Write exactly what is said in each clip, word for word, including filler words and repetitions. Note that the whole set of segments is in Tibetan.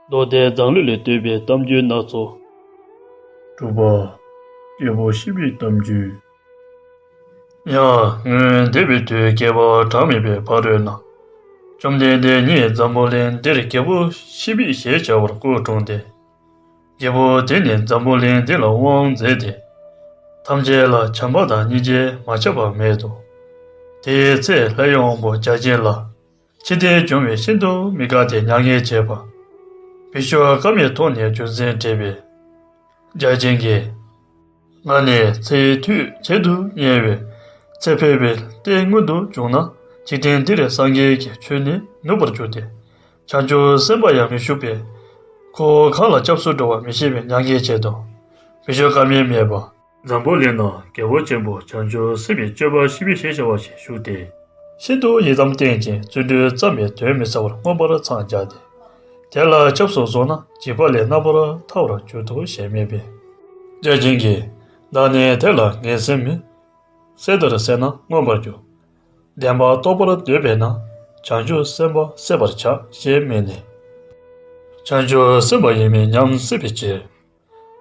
མདོ་སྡེ་མཛངས་བླུན་ལས་བཏོན་པའི་གཏམ་རྒྱུད་སྣ་ཚོགས། དྲུག་པ། རྒྱལ་པོ་ཤི་བའི་གཏམ་རྒྱུད། ཡང་སྔོན་འདས་པའི་དུས་རྒྱལ་པོ་གྲངས་མེད་པའི་ཕ་རོལ་ན། བཅོམ་ལྡན་འདས་ཉིད་འཛམ་བུ་གླིང་འདིར་རྒྱལ་པོ་ཤི་བའི་ཞེས་བྱ་བར་སྐུ་འཁྲུངས་ཏེ། རྒྱལ་པོ་དེ་ནི་འཛམ་བུ་གླིང་འདི་ལ་དབང་མཛད་དེ། ཐམས་ཅད་ལ་བྱམས་པ་དང་སྙིང་རྗེ་མ་ཆག་པ་མེད་དོ། དེའི་ཚེ་ལྷའི་དབང་པོ་བརྒྱ་བྱིན་ལ། འཆི་ལྟས་བྱུང་བས་ཤིན་ཏུ་མི་དགའ་སྟེ་མྱ་ངན་བྱས་པ། བི་ཤྭ་ཀ་མའི་ཐོག་ནས་རྒྱུ་མཚན་དྲིས་པས། བརྒྱ་བྱིན་གྱིས། ང་ནི་ཚེའི་དུས་བྱེད་དུ་ཉེ་བས། ཚེ་འཕོས་པའི་ལྟས་མངོན་དུ་བྱུང་ན། འཇིག་རྟེན་འདིར་སངས་རྒྱས་ཀྱི་ཆོས་ནི་ནུབ་པར་འགྱུར་ཏེ། བྱང་ཆུབ་སེམས་དཔའ་ཡང་མི་བཞུགས་པས། ཁོ་གང་ལ་སྐྱབས་སུ་འགྲོ་བ་མི་ཤེས་པའི་མྱ་ངན་བྱེད་དོ། བི་ཤྭ་ཀ་མས་སྨྲས་པ། འཛམ་བུ་གླིང་ན་རྒྱལ་པོ་ཆེན་པོ་བྱང་ཆུབ་སེམས་དཔའི་སྤྱོད་པ་ཤི་བའི་ཞེས་བྱ་བ་ཞིག་བཞུགས་ཏེ། ཤིན་ཏུ་ཡི་དམ་བརྟན་ཅིང་བརྩོན་འགྲུས་བརྩམས་པས་དོན་མི་གསལ་བར་མངོན་པར་འཚང་རྒྱ་སྟེ། དེ་ལ་སྐྱབས་སུ་སོང་ན་འཇིགས་པ་ལས་རྣམ་པར་ཐར་བར་འགྱུར་ཏོ་ཞེས་སྨྲས་པས། བརྒྱ་བྱིན་གྱིས། བདག་ནི་དེ་ལ་ངན་སེམས་མེད། གསེར་ལྟར་གསལ་ན་མངོན་པར་འགྱུར། བདེན་པ་རྟོགས་པར་འདོད་པས་ན། བྱང་ཆུབ་སེམས་དཔའ་བསད་པར་བྱ་ཞེས་སྨྲས་ནས། བྱང་ཆུབ་སེམས་དཔའ་ཡིན་མིན་ཉམས་སད་པའི་ཕྱིར།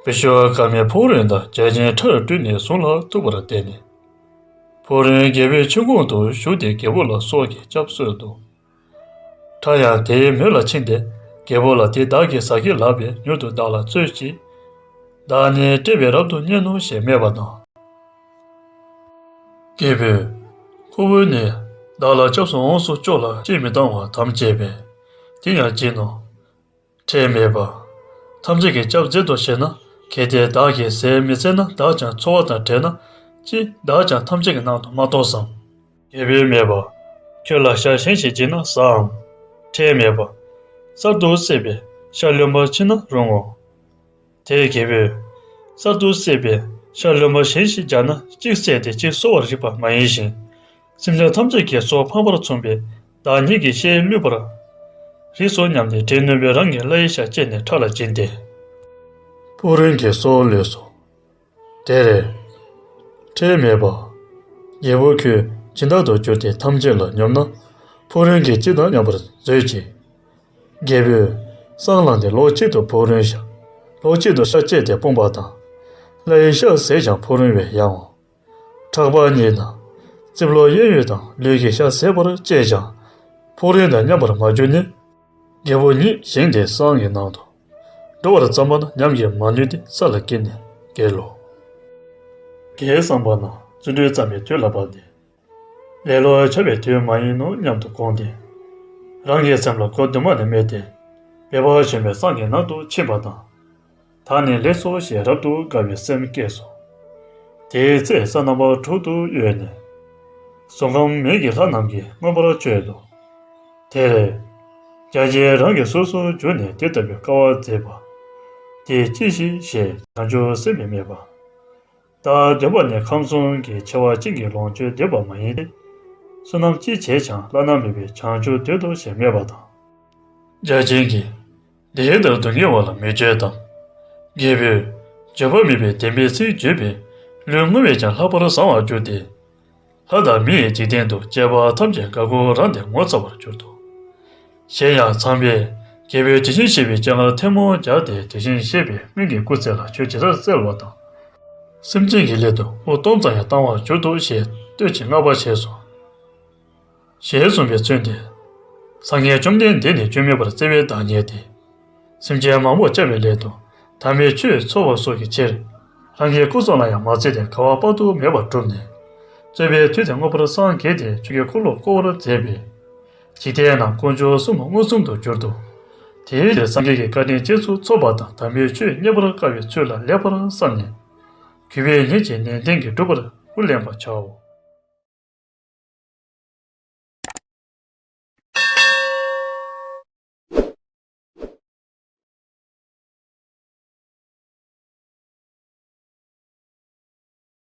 བི་ཤྭ་ཀ་མའི་ཕོ་བྲང་དུ་བརྒྱ་བྱིན་ཁྲ་རུ་སྤྲུལ་ནས་གཟུངས་ལ་ཐུག་པར་བསྟན་ནས། ཕོ་བྲང་རྒྱལ་པོའི་ཆོས་ཁང་དུ་ཞུགས་ཏེ་རྒྱལ་པོ་ལ་སོགས་ཀྱིས་སྐྱབས་གསོལ་ཏོ། ཁྲ་ཡང་དེའི་མོད་ལ་ཕྱིན་ཏེ་རྒྱལ་པོ་ལ་དེ་བདག་གི་ཟ་གི་ལགས་པས་མྱུར་དུ་བདག་ལ་སྩོལ་ཅིག། བདག་ནི་བཀྲེས་པས་རབ་ཏུ་མཉེས་ནོ་ཞེས་སྨྲས་པ་དང་། རྒྱལ་པོས། ཁོ་བོས་ནི་བདག་ལ་སྐྱབས་སུ་འོངས་སོ་ཅོག་ལ་ཅིས་མི་བཏང་བ་དམ་བཅས་པས། དེ་ཡང་བགྱིས་ནོ། ཁྲེལ་མེད་པ། ཐམས་ཅད་ཀྱིས་སྐྱབས་མཛད་དོ་ཞེ་ན། གལ་ཏེ་བདག་གིས་ཟས་མི་བཙལ་ན་བདག་ཀྱང་འཚོ་བ་དང་བྲལ་ན། ཅི་བདག་ཀྱང་ཐམས་ཅད་ཀྱི་ནང་དུ་མ་གཏོགས་སམ། རྒྱལ་པོས་སྨྲས་པ། ཁྱོད་ལ་ཤ་ཞེན་ཞིག་བགྱིས་ན་ཟའམ། ཁྲེལ་མེད་པ། གསར་དུ་བསྲེགས་པའི་ཤ་རློན་པ་ཕྱིས་ན་རུང་ངོ་། དེས་རྒྱལ་པོས། གསར་དུ་བསྲེགས་པའི་ཤ་རློན་པ་གཞན་ཞིག་བརྒྱབ་ན་གཅིག་བསད་དེ་གཅིག་གསོ་བར་རིགས་པ་མ་ཡིན་ཞིང་། སེམས་ཅན་ཐམས་ཅད་ཀྱི་སྲོག་ཕངས་པར་མཚུངས་པས་བདག་ཉིད་ཀྱི་ཤས་བླུས་པར་རིགས་སོ་སྙམ་སྟེ་དྲན་ནུས་པའི་རང་གི་བླ་ཡི་ཤ་བཅད་ནས་ཁྲ་ལ་བྱིན་ཏེ། ཕོ་བྲང་གི་སྲོག་བླུས་སོ། དེར། ཁྲེལ་མེད་པ། རྒྱལ་པོ་ཁྱོད་སྦྱིན་བདག་ཏུ་གྱུར་ཏེ་ཐམས་ཅད་ལ་སྙོམས་ན། ཕོ་བྲང་གི་སྤྱི་དང་མཉམ་པར་མཛོད་ཅིག། རྒྱལ་པོས་སང་ལངས་ཏེ་ལོགས་གཅིག་ཏུ་ཕོ་བྲང་བཞག། ལོགས་གཅིག་ཏུ་ཤ་བཅད་དེ་སྤུངས་པ་དང་། བླ་ཡི་ཤ་ཟས་ཀྱང་ཕོ་བྲང་བས་ཡང་ངོ་། ཁྲག་པ་གཉིས་དང་། རྩིབ་ལོགས་གཡས་གཡོན་དང་ལུས་ཀྱི་ཤ་ཟད་པར་བཅད་ཀྱང་། ཕོ་བྲང་དང་མཉམ་པར་མ་གྱུར་ནས། རྒྱལ་པོ་ཉིད་བཞེངས་ཏེ་བསང་གི་ནང་དུ། འགྲོ་བར་བརྩམས་པ་ན་ཉམས་ཀྱིས་མ་ནུས་ཏེ་ས་ལ་འགྱེལ་ནས་འགྱེལ་ལོ། རྒྱལ་བསམ་པ་ན་བརྩོན་འགྲུས་བརྩམས་པའི་དུས་ལ་བབ་སྟེ། ལེ་ལོ་འཆའ་བའི་དུས་མ་ཡིན་ནོ་སྙམ་དུ་དགོངས་ཏེ། རང་གི་སེམས་ལ་སྒོ་ལྡུམ་ར་ནས་སྨྲས་ཏེ། འབད་པ་ཆེན་པོས་བསང་གི་ནང་དུ་ཕྱིན་པ་དང་། ད་ནི་ལེགས་སོ་ཞེས་རབ་ཏུ་དགའ་བའི་སེམས་སྐྱེས་སོ། དེའི་ཚེ་ས་རྣམ་པ་དྲུག་ཏུ་གཡོས་ནས། གཟུགས་ཁམས་མེད་ཀྱི་ལྷ་རྣམས་ཀྱིས་མངོན་པར་མཆོད་དོ། དེར། བརྒྱ་བྱིན་རང་གི་གཟུགས་སུ་གྱུར་ནས་དེ་ལྟ་བུའི་དཀའ་བ་མཛད་པ། དེ་ཅི་ཞིག་ཞེས་བྱང་ཆུབ་སེམས་དཔས་སྨྲས་པ། བདག་འདོད་པ་ནི་ཁམས་གསུམ་གྱི་ཆེ་བ་ཅན་གྱི་ལོངས་སྤྱོད་འདོད་པ་མ་ཡིན་ཏེ། བསོད་ནམས་ཅི་བྱས་ཀྱང་བླ་ན་མེད་པའི་བྱང་ཆུབ་འདོད་དོ་ཞེས་སྨྲས་པ་དང་། བརྒྱ་བྱིན་གྱིས། འདི་ལྟར་སྡུག་བསྔལ་བ་ལ་མི་སྤྱོད་དམ། རྒྱལ་པོས། བརྗོད་པ་མེད་པའི་བདེན་པའི་ཚིག་བརྗོད་པས། ལུས་བསྔོ་བས་ཀྱང་ལྷག་པར་བཟང་བར་གྱུར་ཏེ། ལྷ་དང་མི་ཡི་འཇིག་རྟེན་དུ་སྐྱེས་པ་ཐམས་ཅད་དགའ་མགུ་རངས་ཏེ་ངོ་ཚ་བར་གྱུར་ཏོ། གཞན་ཡང་ཚངས་པས་རྒྱལ་པོའི་དྲི་ཞིམ་ཞེས་པའི་སྤྱན་སྔར་ཐལ་མོ་སྦྱར་ཏེ་དྲི་ཞིམ་ཞེས་པའི་སྨན་གྱི་སྐུ་ཚེ་ལ་ཁྱོད་ཇི་ལྟར་བརྩེ་བ་དང་། སེམས་ཅན་གྱི་སླད་དུ་དབུགས་སྟོང་ཙམ་ཡང་བཏང་བར་གྱུར་ཏོ་ཞེས་བསྟོད་ཅིང་བསྔགས་པ་བྱས་སོ། ཞེས་གསུངས་པས་མཚོན་ཏེ། སངས་རྒྱས་བཅོམ་ལྡན་འདས་ནི་སྐྱོན་མེད་པར་བརྩེ་བས་བདག་ཉིད་དེ། སེམས་ཅན་མང་པོར་སྐྱབས་པའི་སླད་དུ་དམ་པའི་ཆོས་འཚོ་བ་སོགས་ཀྱི་ཕྱིར། རང་གི་སྐུ་གསུམ་ལ་ཡང་མ་བརྩིས་ཏེ་དགའ་བ་དཔག་ཏུ་མེད་པར་བསྒྲུབས་ནས། རྩོད་པའི་དུས་དེར་མངོན་པར་སངས་རྒྱས་ཏེ་ཆོས་ཀྱི་འཁོར་ལོ་བསྐོར་བར་མཛད་པས། འཇིག་རྟེན་ན་དཀོན་མཆོག་གསུམ་མངོན་སུམ་དུ་གྱུར་ཏོ། དེའི་ཕྱིར་སངས་རྒྱས་ཀྱི་བཀའ་དྲིན་རྗེས་སུ་ཚོར་བ་དང་དམ་པའི་ཆོས་རྙེད་པར་དཀའ་བའི་ཚུལ་ལ་ལེགས་པར་བསམས་ནས། གུས་པས་ཉིད་ཀྱི་ནན་ཏན་གྱིས་བསྒྲུབ་པར་སྐུར་ལེན་པར་བྱའོ།